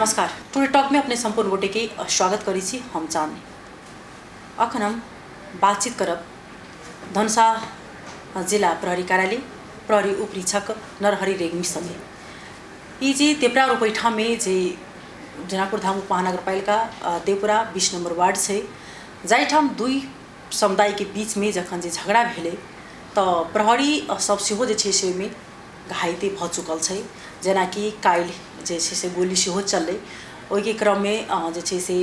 नमस्कार। Today talk में अपने संपूर्ण गोटे के स्वागत करी छी हम चांदनी। अखन हम बातचीत करब धनुषा जिला प्रहरी कार्यालय प्रहरी उपरीक्षक नरहरि रेग्मी संगे। ये जे देवपुरा रूपैठा में जे जनकपुर धाम उपमहानगरपालिका देवपुरा 20 नंबर वार्ड है, जाहि ठाम दुई समुदाय के बीच में जखन जे झगड़ा भेले तो प्रहरी सब सेहो जे छै से ओहिमे घाइते भ चुकल छै। जेना कि काल्हि जे छै से गोली सेहो चललै, ओहि क्रम में जे छै से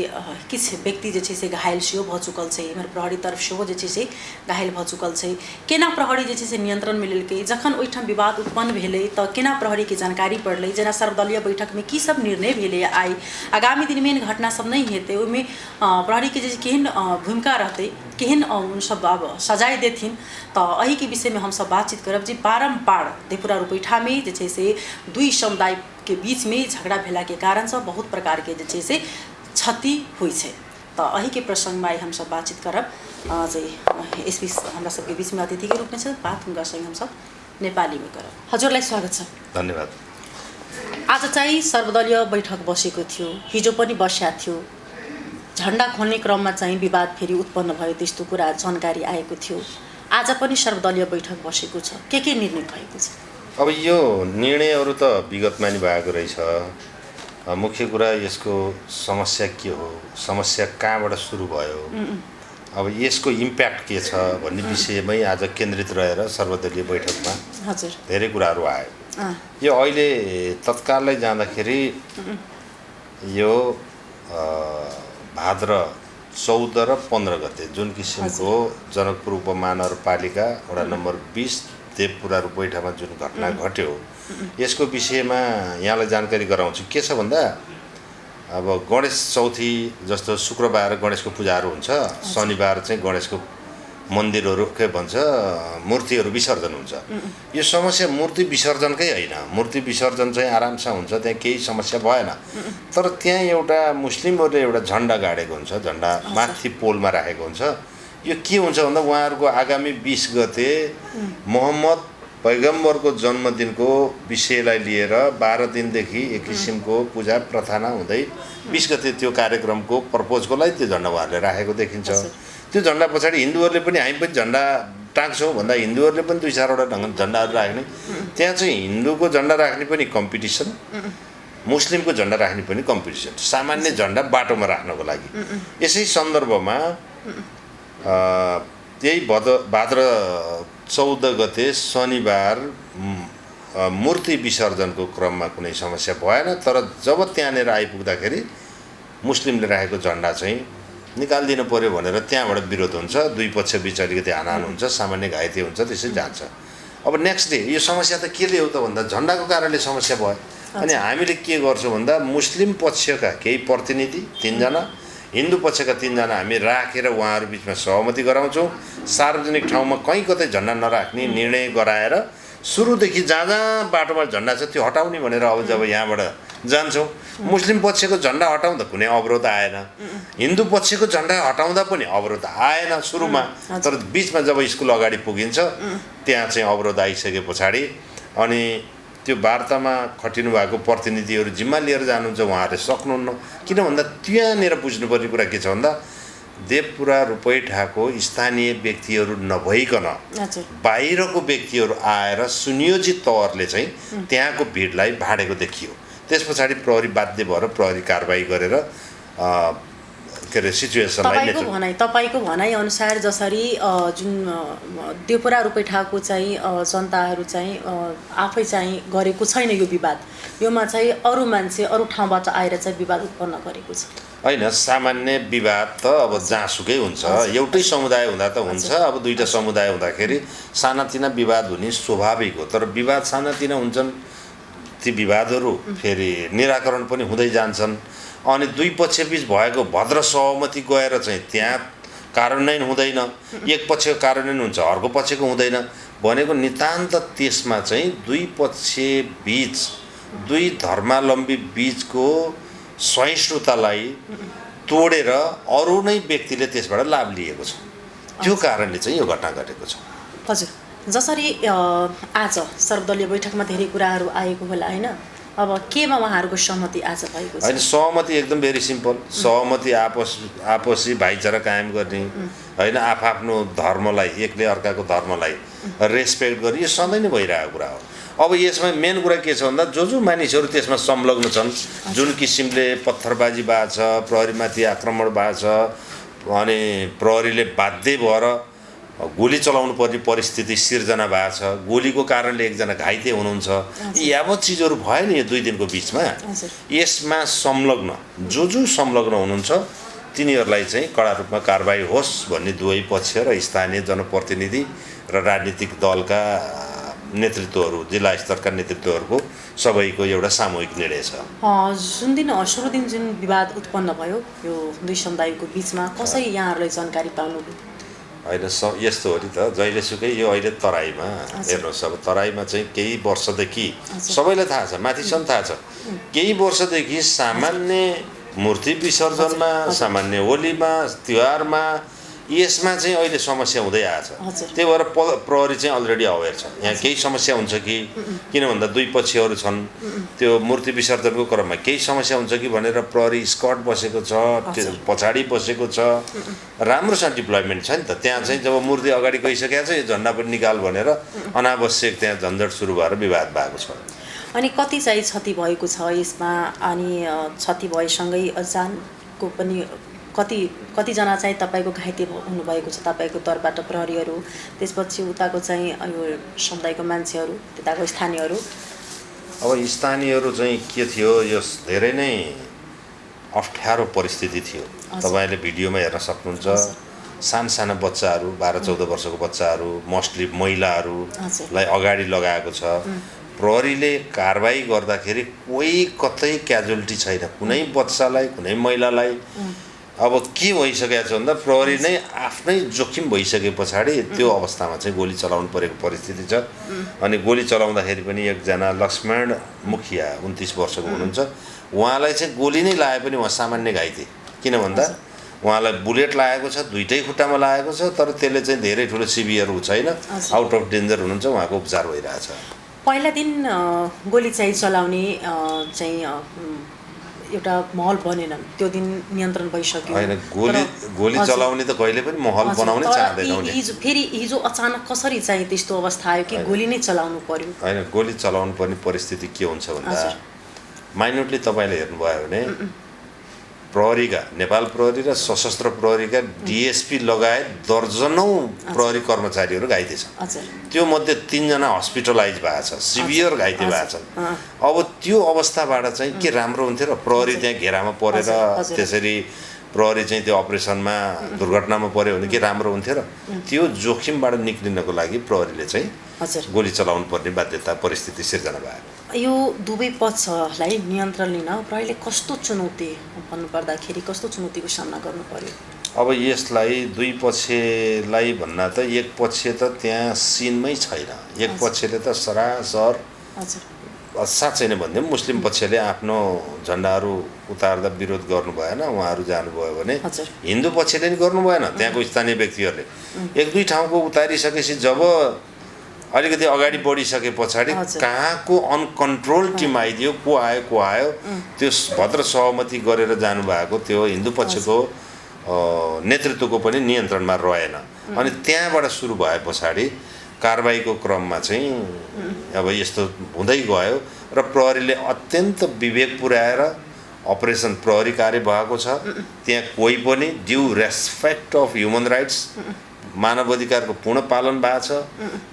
किछु व्यक्ति जे छै से घायल सेहो भ चुकल छै। एम्हर प्रहरी तरफ सेहो जे छै से घायल भ चुकल छै। केना प्रहरी जे छै से नियंत्रण में लेलकै, जखन ओहिठाम विवाद उत्पन्न भेलै तो केना प्रहरी के जानकारी पड़लै, जेना सर्वदलीय बैठक में की सब निर्णय भेलै, आई आगामी दिन में घटना सब नहीं हेतै, ओहिमे प्रहरी के जे केहन भूमिका रहतै, केहन सब अब सजाय देथिन, तो अही के विषय में हम सब बातचीत करब। जे बारम्बार देवपुरा रूपैठा में जे छै से दुई समुदाय के बीच में झगड़ा भेला के कारण से बहुत प्रकार के जे छै से क्षति हुई छै। तो अही के प्रसंग में आई हम सब बातचीत करब। जे एसपी हमरा सबके बीच में अतिथि के रूप में छै, बात हुनका संग हम सब नेपाली में करब। हजुरलाई स्वागत छ। धन्यवाद। आज चाहिँ सर्वदलीय बैठक बसेको थियो, हिजो पनि बस्या थियो। झण्डा खोल्ने क्रममा चाहिँ विवाद फेरि उत्पन्न भयो, त्यस्तो कुरा जानकारी आएको थियो। आज पनि सर्वदलीय बैठक बसेको छ, के निर्णय भएको छ? अब यो निर्णयहरू त विगतमा नि भएको रहेछ। मुख्य कुरा यसको समस्या के हो, समस्या कहाँबाट सुरु भयो, अब यसको इम्प्याक्ट के छ भन्ने विषयमै आज केन्द्रित रहेर सर्वदलीय बैठकमा हजुर धेरै कुराहरू आयो। यो अहिले तत्कालै जाँदाखेरि यो भाद्र 14 र 15 गते जुन किसिमको जनकपुर उपमहानगरपालिका वडा नम्बर 20 देवपुरा रूपैठामा जुन घटना घट्यो, यसको विषयमा यहाँलाई जानकारी गराउँछु। के छ भन्दा अब गणेश चौथी जस्तो शुक्रबार गणेशको पूजाहरू हुन्छ, शनिबार चाहिँ गणेशको मन्दिरहरू के भन्छ मूर्तिहरू विसर्जन हुन्छ। यो समस्या मूर्ति विसर्जनकै होइन, मूर्ति विसर्जन चाहिँ आरामसँग हुन्छ, त्यहाँ केही समस्या भएन। तर त्यहाँ एउटा मुस्लिमहरूले एउटा झन्डा गाडेको हुन्छ, झन्डा माथि पोलमा राखेको हुन्छ। यो के हुन्छ भन्दा उहाँहरूको आगामी 20 गते मोहम्मद पैगम्बरको जन्मदिनको विषयलाई लिएर 12 दिनदेखि एक किसिमको पूजा प्रथाना हुँदै 20 गते त्यो कार्यक्रमको पर्पोजको लागि त्यो झन्डा उहाँहरूले राखेको देखिन्छ। त्यो झन्डा पछाडि हिन्दूहरूले पनि हामी पनि झन्डा टाँग्छौँ भन्दा हिन्दूहरूले पनि 2-4 वटा झन्डाहरू राख्ने, त्यहाँ चाहिँ हिन्दूको झन्डा राख्ने पनि कम्पिटिसन, मुस्लिमको झन्डा राख्ने पनि कम्पिटिसन, सामान्य झन्डा बाटोमा राख्नको लागि। यसै सन्दर्भमा त्यही भाद्र 14 गते शनिबार मूर्ति विसर्जनको क्रममा कुनै समस्या भएन। तर जब त्यहाँनिर आइपुग्दाखेरि मुस्लिमले राखेको झन्डा चाहिँ निकालिदिनु पर्यो भनेर त्यहाँबाट विरोध हुन्छ, दुई पक्ष बीच अलिकति हानाहान हुन्छ, सामान्य घाइते हुन्छ, त्यसै जान्छ। अब नेक्स्ट डे यो समस्या त के हो त भन्दा झन्डाको कारणले समस्या भयो। अनि हामीले के गर्छौँ भन्दा मुस्लिम पक्षका केही प्रतिनिधि 3 जना, हिन्दू पक्षका 3 जना हामी राखेर उहाँहरू बिचमा सहमति गराउँछौँ। सार्वजनिक ठाउँमा कहीँ कतै झन्डा नराख्ने निर्णय गराएर सुरुदेखि जहाँ जहाँ बाटोमा झन्डा छ त्यो हटाउने भनेर अब जब यहाँबाट जान्छौँ, मुस्लिम पक्षको झन्डा हटाउँदा कुनै अवरोध आएन, हिन्दू पक्षको झन्डा हटाउँदा पनि अवरोध आएन सुरुमा। तर बिचमा जब स्कुल अगाडि पुगिन्छ त्यहाँ चाहिँ अवरोध आइसके पछाडि अनि त्यो वार्तामा खटिनु भएको प्रतिनिधिहरू जिम्मा लिएर जानुहुन्छ, उहाँहरूले सक्नुहुन्न। किन भन्दा त्यहाँनिर बुझ्नुपर्ने कुरा के छ भन्दा देवपुरा रूपैठाको स्थानीय व्यक्तिहरू नभइकन बाहिरको व्यक्तिहरू आएर सुनियोजित तवरले चाहिँ त्यहाँको भिडलाई भाडेको देखियो। त्यस पछाडि प्रहरी बाध्य भएर प्रहरी कारबाही गरेर के अरे सिचुएसनलाई तपाईको भनाइ अनुसार जसरी जुन देवपुरा रूपैठाको चाहिँ जनताहरू चाहिँ आफै चाहिँ गरेको छैन यो विवाद, योमा चाहिँ अरू मान्छे अरू ठाउँबाट आएर चाहिँ विवाद उत्पन्न गरेको छ हैन। सामान्य विवाद त अब जहाँसुकै हुन्छ, एउटै समुदाय हुँदा त हुन्छ। अब दुईटा समुदाय हुँदाखेरि सानातिना विवाद हुने स्वाभाविक हो। तर विवाद सानातिना हुन्छन्, ती विवादहरू फेरि निराकरण पनि हुँदै जान्छन्। अनि दुई पक्षबीच भएको भद्र सहमति गएर चाहिँ त्यहाँ कार्यान्वयन हुँदैन, एक पक्षको कार्यान्वयन हुन्छ, अर्को पक्षको हुँदैन भनेको नितान्त त्यसमा चाहिँ दुई पक्षबीच दुई धर्मावलम्बी बीचको सहिष्णुतालाई तोडेर अरू नै व्यक्तिले त्यसबाट लाभ लिएको छ। त्यो कारणले चाहिँ यो घटना घटेको छ। हजुर, जसरी आज सर्वदलीय बैठकमा धेरै कुराहरू आएको होला हैन, अब केमा उहाँहरूको सहमति आज भएको छ? होइन, सहमति एकदम भेरी सिम्पल। सहमति आपसी भाइचारा कायम गर्ने, होइन, आफ्नो धर्मलाई, एकले अर्काको धर्मलाई रेस्पेक्ट गर्ने, यो सधैँ नै भइरहेको कुरा हो। अब यसमा मेन कुरा के छ भन्दा जो मानिसहरू त्यसमा संलग्न छन्, जुन किसिमले पत्थरबाजी भएको छ, प्रहरीमाथि आक्रमण भएको छ, अनि प्रहरीले बाध्य भएर गोली चलाउनु पर्ने परिस्थिति सिर्जना भएको छ, गोलीको कारणले एकजना घाइते हुनुहुन्छ, यावत चिजहरू भयो नि यो 2 दिनको बिचमा। यसमा संलग्न जो संलग्न हुनुहुन्छ तिनीहरूलाई चाहिँ कडा रूपमा कारबाही होस् भन्ने दुवै पक्ष र स्थानीय जनप्रतिनिधि र राजनीतिक दलका नेतृत्वहरू, जिल्ला स्तरका नेतृत्वहरूको सबैको एउटा सामूहिक निर्णय छ। जुन दिन सुरु दिन जुन विवाद उत्पन्न भयो यो 2 समुदायको बिचमा, कसरी यहाँहरूलाई जानकारी पाउनुभयो? होइन, यस्तो हो नि त, जहिलेसुकै यो अहिले तराईमा हेर्नुहोस्, अब तराईमा चाहिँ केही वर्षदेखि सबैलाई थाहा छ, माथिसम्म थाहा छ, केही वर्षदेखि सामान्य मूर्ति विसर्जनमा, सामान्य होलीमा, तिहारमा, यसमा चाहिँ अहिले समस्या हुँदै आएछ। त्यही भएर प्रहरी चाहिँ अलरेडी अवेर छ। यहाँ केही समस्या हुन्छ कि, किन भन्दा 2 पक्षहरू छन्, त्यो मूर्ति विसर्जनको क्रममा केही समस्या हुन्छ कि भनेर प्रहरी स्कट बसेको छ, पछाडि बसेको छ, राम्रोसँग डिप्लोइमेन्ट छ नि त। त्यहाँ चाहिँ जब मूर्ति अगाडि गइसकेको छ, यो झन्डा पनि निकाल भनेर अनावश्यक त्यहाँ झन्झट सुरु भएर विवाद भएको छ। अनि कति चाहिँ क्षति भएको छ यसमा? अनि क्षति भएसँगै जानको पनि कतिजना चाहिँ तपाईँको घाइते हुनुभएको छ तपाईँको तर्फबाट प्रहरीहरू, त्यसपछि उताको चाहिँ यो समुदायको मान्छेहरू, त्यताको स्थानीयहरू? अब स्थानीयहरू चाहिँ के थियो, यो धेरै नै अप्ठ्यारो परिस्थिति थियो। तपाईँले भिडियोमा हेर्न सक्नुहुन्छ, साना बच्चाहरू, 12-14 वर्षको बच्चाहरू, मोस्टली महिलाहरूलाई अगाडि लगाएको छ। प्रहरीले कारबाही गर्दाखेरि कोही कतै क्याजुअलिटी छैन, कुनै बच्चालाई, कुनै महिलालाई। अब के भइसकेको छ भन्दा प्रहरी नै आफ्नै जोखिम भइसके पछाडि त्यो अवस्थामा चाहिँ गोली चलाउनु परेको परिस्थिति छ। अनि गोली चलाउँदाखेरि पनि एकजना लक्ष्मण मुखिया 29 वर्षको हुनुहुन्छ, उहाँलाई चाहिँ गोली नै लाए पनि उहाँ सामान्य घाइते। किन भन्दा उहाँलाई बुलेट लागेको छ, 2टै खुट्टामा लागेको छ, तर त्यसले चाहिँ धेरै ठुलो सिभियर छैन, आउट अफ डेन्जर हुनुहुन्छ, उहाँको उपचार भइरहेछ। पहिला दिन गोली चाहिँ चलाउने चाहिँ एउटा माहौल बनेन, त्यो दिन नियन्त्रण भइसक्यो। होइन, गोली चलाउने त कहिले पनि माहौल बनाउनै चाहदैनौँ नि। फेरि हिजो अचानक कसरी चाहिँ त्यस्तो अवस्था आयो कि गोली नै चलाउनु पर्यो? होइन, गोली चलाउनु पर्ने परिस्थिति के हुन्छ भन्दा माइन्युटली तपाईँले हेर्नुभयो भने प्रहरीका, नेपाल प्रहरी र सशस्त्र प्रहरीका डिएसपी लगायत दर्जनौं प्रहरी कर्मचारीहरू घाइते छन्। त्यो मध्ये 3 जना हस्पिटलाइज भएको छ, सिभियर घाइते भएको छन्। अब त्यो अवस्थाबाट चाहिँ के राम्रो हुन्थ्यो र प्रहरी त्यहाँ घेरामा परेर त्यसरी प्रहरी चाहिँ त्यो अपरेसनमा दुर्घटनामा पर्यो भने के राम्रो हुन्थ्यो र? त्यो जोखिमबाट निक्लिनको लागि प्रहरीले चाहिँ गोली चलाउनु पर्ने बाध्यता परिस्थिति सिर्जना भयो। यो दुवै पक्षलाई नियन्त्रण लिन प्रहरीले कस्तो चुनौती भन्नुपर्दाखेरि कस्तो चुनौतीको सामना गर्नु पर्यो? अब यसलाई 2 पक्षलाई भन्दा त एक पक्ष त त्यहाँ सिनमै छैन, एक पक्षले त सरासर साँच्चै नै भन्दै मुस्लिम पक्षले आफ्नो झन्डाहरू उतार्दा विरोध गर्नु भएन, उहाँहरू जानुभयो भने हिन्दू पक्षले नि गर्नु भएन। त्यहाँको स्थानीय व्यक्तिहरूले 1-2 ठाउँको उतारिसकेपछि जब अलिकति अगाडि बढिसके पछाडि कहाँको अनकन्ट्रोल टिम आइदियो, को आयो त्यो भद्र सहमति गरेर जानुभएको त्यो हिन्दू पक्षको नेतृत्वको पनि नियन्त्रणमा रहेन। अनि त्यहाँबाट सुरु भए पछाडि कारबाहीको क्रममा चाहिँ अब यस्तो हुँदै गयो र प्रहरीले अत्यन्त विवेक पुर्याएर अपरेसन प्रहरी कार्य भएको छ। त्यहाँ कोही पनि due respect of human rights, मानव अधिकारको पूर्ण पालन भएको छ।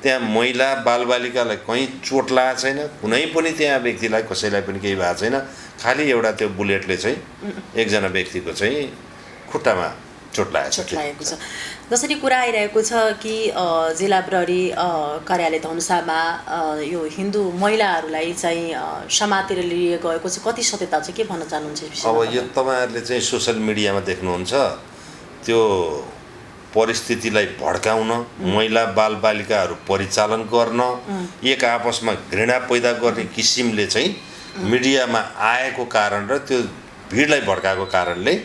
त्यहाँ महिला बालबालिकालाई कहीँ चोट लागेको छैन, कुनै पनि त्यहाँ व्यक्तिलाई कसैलाई पनि केही भएको छैन। खालि एउटा त्यो बुलेटले चाहिँ एकजना व्यक्तिको चाहिँ खुट्टामा चोट लागेको छ। जसरी कुरा आइरहेको छ कि जिल्ला प्रहरी कार्यालय धनुषामा यो हिन्दू महिलाहरूलाई चाहिँ समातेर लिए गएको छ, कति सत्यता छ, के भन्न चाहनुहुन्छ? अब यो तपाईँहरूले चाहिँ सोसल मिडियामा देख्नुहुन्छ, त्यो परिस्थितिलाई भड्काउन, महिला बालबालिकाहरू परिचालन गर्न, एक आपसमा घृणा पैदा गर्ने किसिमले चाहिँ मिडियामा आएको कारण र त्यो भिडलाई भड्काएको कारणले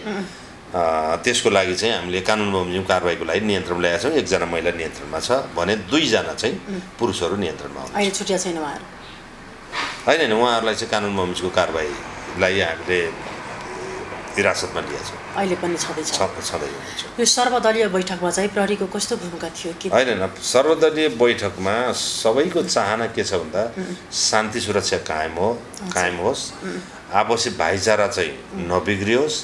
त्यसको लागि चाहिँ हामीले कानुन बमोजिम कारबाहीको लागि नियन्त्रण ल्याएका छौँ। 1 जना महिला नियन्त्रणमा छ भने 2 जना चाहिँ पुरुषहरू नियन्त्रणमा हुनुहुन्छ। अहिले छुट्या छैन उहाँहरू? होइन उहाँहरूलाई चाहिँ कानुन बमोजिमको कारबाहीलाई हामीले हिरासतमा लिएका छौँ। अहिले पनि छँदैछ। छँदै हुनुहुन्छ। यो सर्वदलीय बैठकमा चाहिँ प्रहरीको कस्तो भूमिका थियो कि होइन सर्वदलीय बैठकमा सबैको चाहना के छ भन्दा शान्ति सुरक्षा कायम होस्, आपसी भाइचारा चाहिँ नबिग्रियोस्,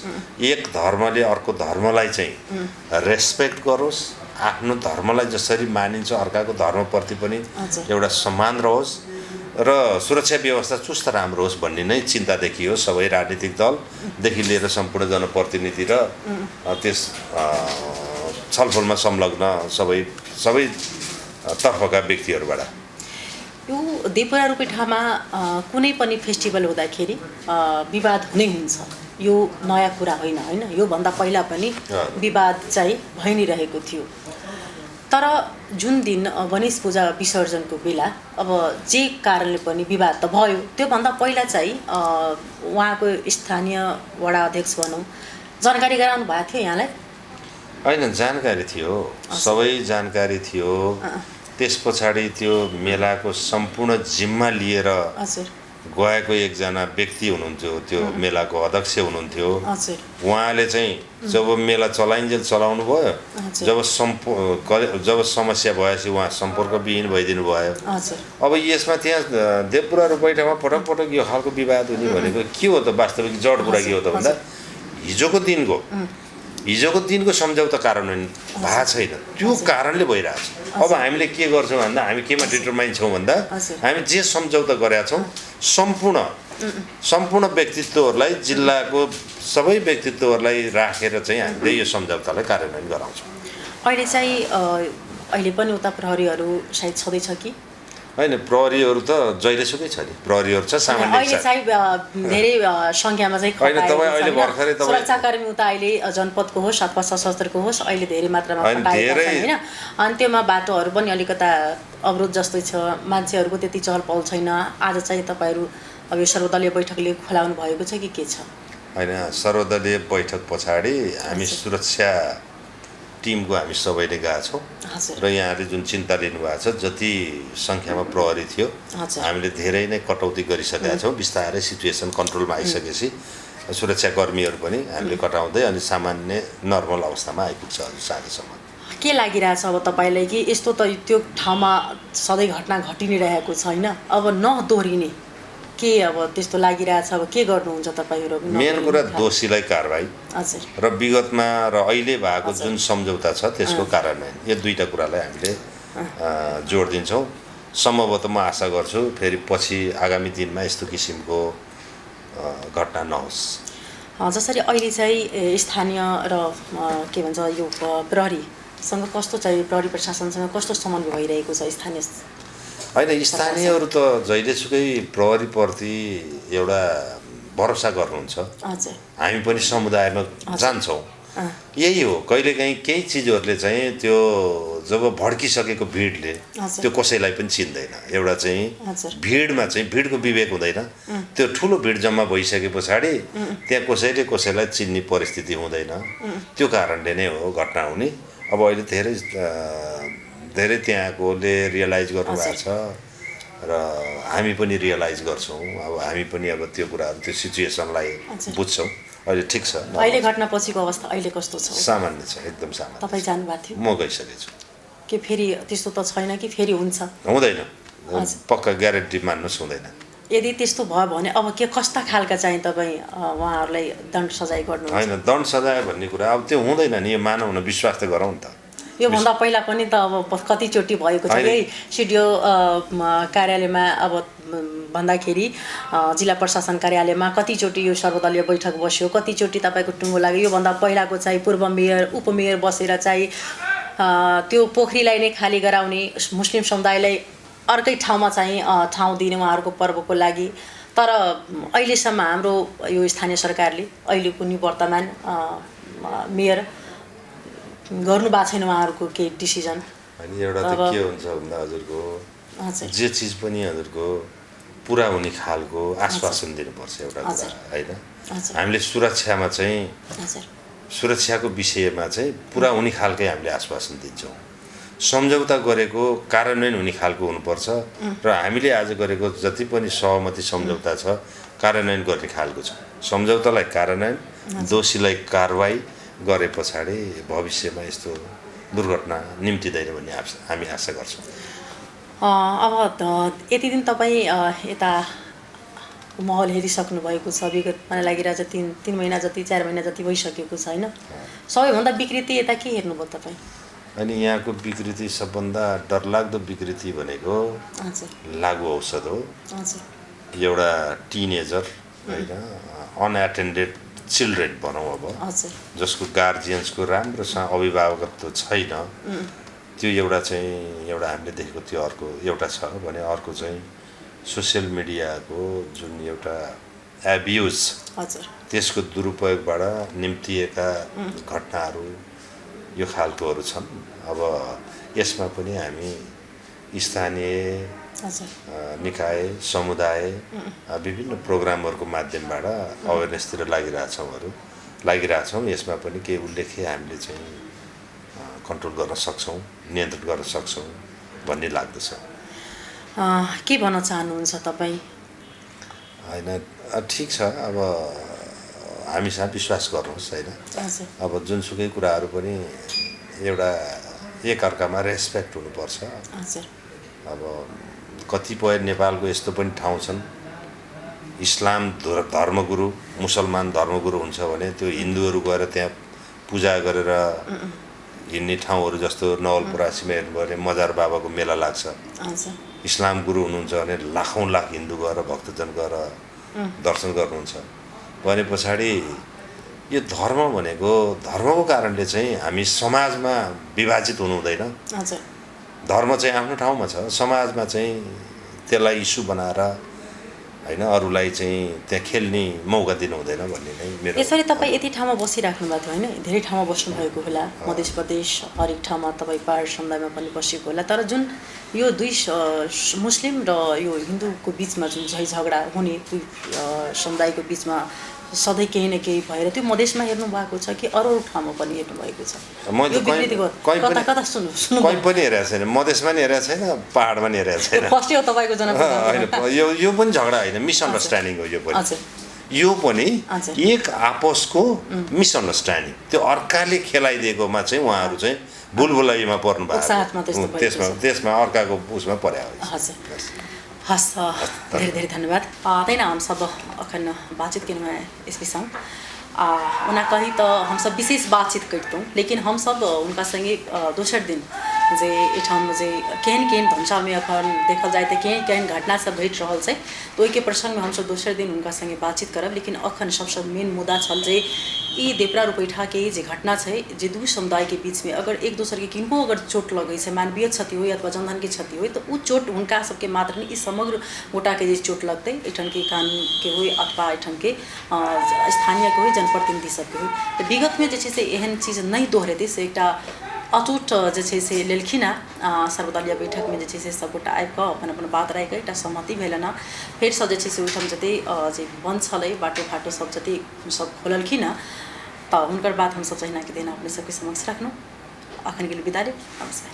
एक धर्मले अर्को धर्मलाई चाहिँ रेस्पेक्ट गरोस्, आफ्नो धर्मलाई जसरी मानिन्छ अर्काको धर्मप्रति पनि एउटा सम्मान रहोस् र सुरक्षा व्यवस्था चुस्त राम्रो होस् भन्ने नै चिन्ता देखियो सबै राजनीतिक दलदेखि लिएर सम्पूर्ण जनप्रतिनिधि र त्यस छलफलमा संलग्न सबै तर्फका व्यक्तिहरूबाट। यो देवपुरा रूपैठामा कुनै पनि फेस्टिभल हुँदाखेरि विवाद हुनै हुन्छ, यो नयाँ कुरा होइन। योभन्दा पहिला पनि विवाद चाहिँ भइ नै रहेको थियो। तर जुन दिन गणेश पूजा विसर्जनको बेला अब जे कारणले पनि विवाद त भयो, त्योभन्दा पहिला चाहिँ उहाँको स्थानीय वडा अध्यक्ष भनौँ जानकारी गराउनु भएको थियो यहाँलाई? होइन जानकारी थियो, सबै जानकारी थियो। त्यस पछाडि त्यो मेलाको सम्पूर्ण जिम्मा लिएर गएको एकजना व्यक्ति हुनुहुन्थ्यो, त्यो मेलाको अध्यक्ष हुनुहुन्थ्यो। उहाँले चाहिँ जब मेला चलाइन्जेल चलाउनु भयो, जब समस्या भएपछि उहाँ सम्पर्कविहीन भइदिनु भयो। अब यसमा त्यहाँ देवपुरा रूपैठामा पटक पटक यो खालको विवाद हुने भनेको के हो त? वास्तविक जड कुरा के हो त भन्दा हिजोको दिनको सम्झौता कार्यान्वयन भएको छैन, त्यो कारणले भइरहेछ। अब हामीले के गर्छौँ भन्दा हामी केमा डिटरमाइन छौँ भन्दा हामी जे सम्झौता गरेका छौँ सम्पूर्ण व्यक्तित्वहरूलाई, जिल्लाको सबै व्यक्तित्वहरूलाई राखेर चाहिँ हामीले यो सम्झौतालाई कार्यान्वयन गराउँछौँ। अहिले पनि उता प्रहरीहरू सायद छँदैछ कि होइन? प्रहरीहरू त जहिलेसुकै छ नि, प्रहरीहरू छ सामान्य। अहिले चाहिँ धेरै सङ्ख्यामा चाहिँ सुरक्षाकर्मी उता अहिले जनपदको होस् अथवा सशस्त्रको होस् अहिले धेरै मात्रामा खटाएका छन् होइन। अनि त्योमा बाटोहरू पनि अलिकता अवरोध जस्तै छ, मान्छेहरूको त्यति चहल पहल छैन। आज चाहिँ तपाईँहरू अब यो सर्वदलीय बैठकले खोलाउनु भएको छ कि के छ? होइन, सर्वदलीय बैठक पछाडि हामी सुरक्षा टिमको हामी सबैले गएका छौँ र यहाँले जुन चिन्ता लिनुभएको छ, जति सङ्ख्यामा प्रहरी थियो हामीले धेरै नै कटौती गरिसकेका छौँ। बिस्तारै सिचुएसन कन्ट्रोलमा आइसकेपछि सुरक्षाकर्मीहरू पनि हामीले कटाउँदै अनि सामान्य नर्मल अवस्थामा आइपुग्छ साँझसम्म। के लागिरहेछ अब तपाईँलाई कि यस्तो त त्यो ठाउँमा सधैँ घटना घटि नै रहेको छैन, अब नदोहोरिने के अब त्यस्तो लागिरहेछ? अब के गर्नुहुन्छ तपाईँहरू? मेन कुरा दोषीलाई कारबाही र विगतमा र अहिले भएको जुन सम्झौता छ त्यसको कार्यान्वयन, यो दुईटा कुरालाई हामीले जोड दिन्छौँ। सम्भवतः म आशा गर्छु फेरि पछि आगामी दिनमा यस्तो किसिमको घटना नहोस्। जसरी अहिले चाहिँ स्थानीय र के भन्छ यो प्रहरीसँग कस्तो चाहिँ प्रहरी प्रशासनसँग कस्तो समन्वय भइरहेको छ? स्थानीय होइन, स्थानीयहरू त जहिलेसुकै प्रहरीप्रति एउटा भरोसा गर्नुहुन्छ। हामी पनि समुदायमा जान्छौँ, यही हो। कहिलेकाहीँ केही चिजहरूले चाहिँ त्यो जब भड्किसकेको भिडले त्यो कसैलाई पनि चिन्दैन। एउटा चाहिँ भिडमा चाहिँ भिडको विवेक हुँदैन, त्यो ठुलो भिड जम्मा भइसके पछाडि त्यहाँ कसैलाई चिन्ने परिस्थिति हुँदैन। त्यो कारणले नै हो घटना हुने। अब अहिले धेरै त्यहाँकोले रियलाइज गर्नुभएको छ र हामी पनि रियलाइज गर्छौँ। अब हामी पनि अब त्यो कुराहरू त्यो सिचुएसनलाई बुझ्छौँ। अहिले ठिक छ। अहिले घटना पछिको अवस्था अहिले कस्तो छ? सामान्य छ, एकदम सामान्य। तपाईँ जानुभएको थियो? म गइसकेको छु। के फेरि त्यस्तो त छैन कि फेरि हुन्छ? हुँदैन, पक्का ग्यारेन्टी मान्नुहोस्, हुँदैन। यदि त्यस्तो भयो भने अब के कस्ता खालका चाहिँ तपाईँ उहाँहरूलाई दण्ड सजाय गर्नुहुन्छ? होइन, दण्ड सजाय भन्ने कुरा अब त्यो हुँदैन नि, यो मानव न, विश्वास त गरौँ नि त। योभन्दा पहिला पनि त अब कतिचोटि भएको छ यही सिडिओ कार्यालयमा, अब भन्दाखेरि जिल्ला प्रशासन कार्यालयमा कतिचोटि यो सर्वदलीय बैठक बस्यो, कतिचोटि तपाईँको टुङ्गो लाग्यो। योभन्दा पहिलाको चाहिँ पूर्व मेयर उपमेयर बसेर चाहिँ त्यो पोखरीलाई नै खाली गराउने, मुस्लिम समुदायलाई अर्कै ठाउँमा चाहिँ ठाउँ दिने उहाँहरूको पर्वको लागि। तर अहिलेसम्म हाम्रो यो स्थानीय सरकारले अहिलेको निवर्तमान मेयर गर्नु भएको छैन उहाँहरूको केही डिसिजन। अनि एउटा त के हुन्छ भन्दा हजुरको जे चिज पनि हजुरको पुरा हुने खालको आश्वासन दिनुपर्छ एउटा कुरा होइन। हामीले सुरक्षामा चाहिँ सुरक्षाको विषयमा चाहिँ पुरा हुने खालकै हामीले आश्वासन दिन्छौँ। सम्झौता गरेको कार्यान्वयन हुने खालको हुनुपर्छ र हामीले आज गरेको जति पनि सहमति सम्झौता छ कार्यान्वयन गर्ने खालको छ। सम्झौतालाई कार्यान्वयन, दोषीलाई कारवाही गरे पछाडि भविष्यमा यस्तो दुर्घटना निम्तिँदैन भन्ने हामी आशा गर्छौँ। अब यति दिन तपाईँ यता महल हेरिसक्नु भएको छ। विगत मलाई लागिरहेछ 3 महिना जति 4 महिना जति भइसकेको छ होइन। सबैभन्दा विकृति यता के हेर्नुभयो तपाईँ? अनि यहाँको विकृति सबभन्दा डरलाग्दो विकृति भनेको लागु औषध हो। एउटा टिनेजर होइन, अनएटेन्डेड चिल्ड्रेन भनौँ अब, जसको गार्जियन्सको राम्रोसँग अभिभावकत्व छैन, त्यो एउटा हामीले देखेको त्यो अर्को एउटा छ भने अर्को चाहिँ सोसियल मिडियाको जुन एउटा एब्युज, त्यसको दुरुपयोगबाट निम्तिएका घटनाहरू यो खालकोहरू छन्। अब यसमा पनि हामी स्थानीय निकाय, समुदाय विभिन्न प्रोग्रामहरूको माध्यमबाट अवेरनेसतिर लागिरहेछौँ। यसमा पनि केही उल्लेख्य हामीले चाहिँ कन्ट्रोल गर्न सक्छौँ, नियन्त्रण गर्न सक्छौँ भन्ने लाग्दछ। के भन्न चाहनुहुन्छ तपाईँ? होइन, ठिक छ। अब हामीसँग विश्वास गर्नुहोस् होइन। अब जुनसुकै कुराहरू पनि एउटा एकअर्कामा रेस्पेक्ट हुनुपर्छ। अब कतिपय नेपालको यस्तो पनि ठाउँ छन्, इस्लाम धर्मगुरु, मुसलमान धर्मगुरु हुन्छ भने त्यो हिन्दूहरू गएर त्यहाँ पूजा गरेर हिँड्ने ठाउँहरू जस्तो नवलपरासीमा हेर्नुभयो भने मजार बाबाको मेला लाग्छ। इस्लाम गुरु हुनुहुन्छ भने लाखौँ लाख हिन्दू गएर भक्तजन गएर दर्शन गर्नुहुन्छ भने पछाडि यो धर्म भनेको धर्मको कारणले चाहिँ हामी समाजमा विभाजित हुनु हुँदैन। धर्म चाहिँ आफ्नो ठाउँमा छ, समाजमा चाहिँ त्यसलाई इस्यु बनाएर होइन अरूलाई चाहिँ त्यहाँ खेल्ने मौका दिनु हुँदैन भन्ने नै मेरो। यसरी तपाईँ यति ठाउँमा बसिराख्नु भएको थियो होइन, धेरै ठाउँमा बस्नुभएको होला, मध्य प्रदेश हरेक ठाउँमा तपाईँ पहाड समुदायमा पनि बसेको होला। तर जुन यो दुई मुस्लिम र यो हिन्दूको बिचमा जुन झगडा हुने, दुई समुदायको बिचमा सधैँ केही न केही भएर त्यो मधेसमा हेर्नु भएको छ कि अरू ठाउँमा पनि हेर्नु भएको छ? मैले कहीँ पनि हेरेको छैन, मधेसमा नि हेरेको छैन, पहाडमा नि हेरेको छैन। फर्स्टै हो तपाईँको जनप्रतिनिधि? यो पनि झगडा होइन, मिसअन्डरस्ट्यान्डिङ हो। यो पनि एक आपसको मिसअन्डरस्ट्यान्डिङ, त्यो अर्काले खेलाइदिएकोमा चाहिँ उहाँहरू चाहिँ भुलभुलैमा पर्नु भएको, त्यसमा अर्काको उसमा पर्या हो। हस्, धेरै धेरै धन्यवाद। तैना हम सब अखन बातचीत के में इस विषय उना कही तो हम सब विशेष बातचीत करतों, लेकिन हम सब उनका संगे दोसर दिन जे एठाम जे केहन धनसा में अखन देखल जाए तो केहन घटना सब घट रहा है, तो ओहि के प्रसंग में हम सब दोसर दिन उनका संगे बातचीत करब। लेकिन अखन सबसे मेन मुद्दा छल जे ई देपरा रुपैठा के जे घटना है, जे दू समुदाय के बीच में अगर एक दूसर के किनको अगर चोट लगे से मानवीय क्षति हो अथवा जनधन के क्षति हो, तो वो चोट उनका सबके मात्र नहीं, समग्र गोटा के जे चोट लगते एठन के कानून के हो अथवा एठन के स्थानीय के हो, जनप्रतिनिधि सबके हो। तो विगत में जे एहन चीज़ नहीं दोहरेते से एक अटूट जे लेलखिन सर्वदलीय बैठक में जे सबगोटा आबि अपन अपन बात राखि एक सहमति भेलन। फेर सब जे ओहिठाम जते जे बंद छलै बाटो फाटो सब जते सब खोललखिन, तो हुनकर बात हम सब चाहिए कि देना अपने सबके समक्ष रखना। अखन के लिए विदा लेब, नमस्कार।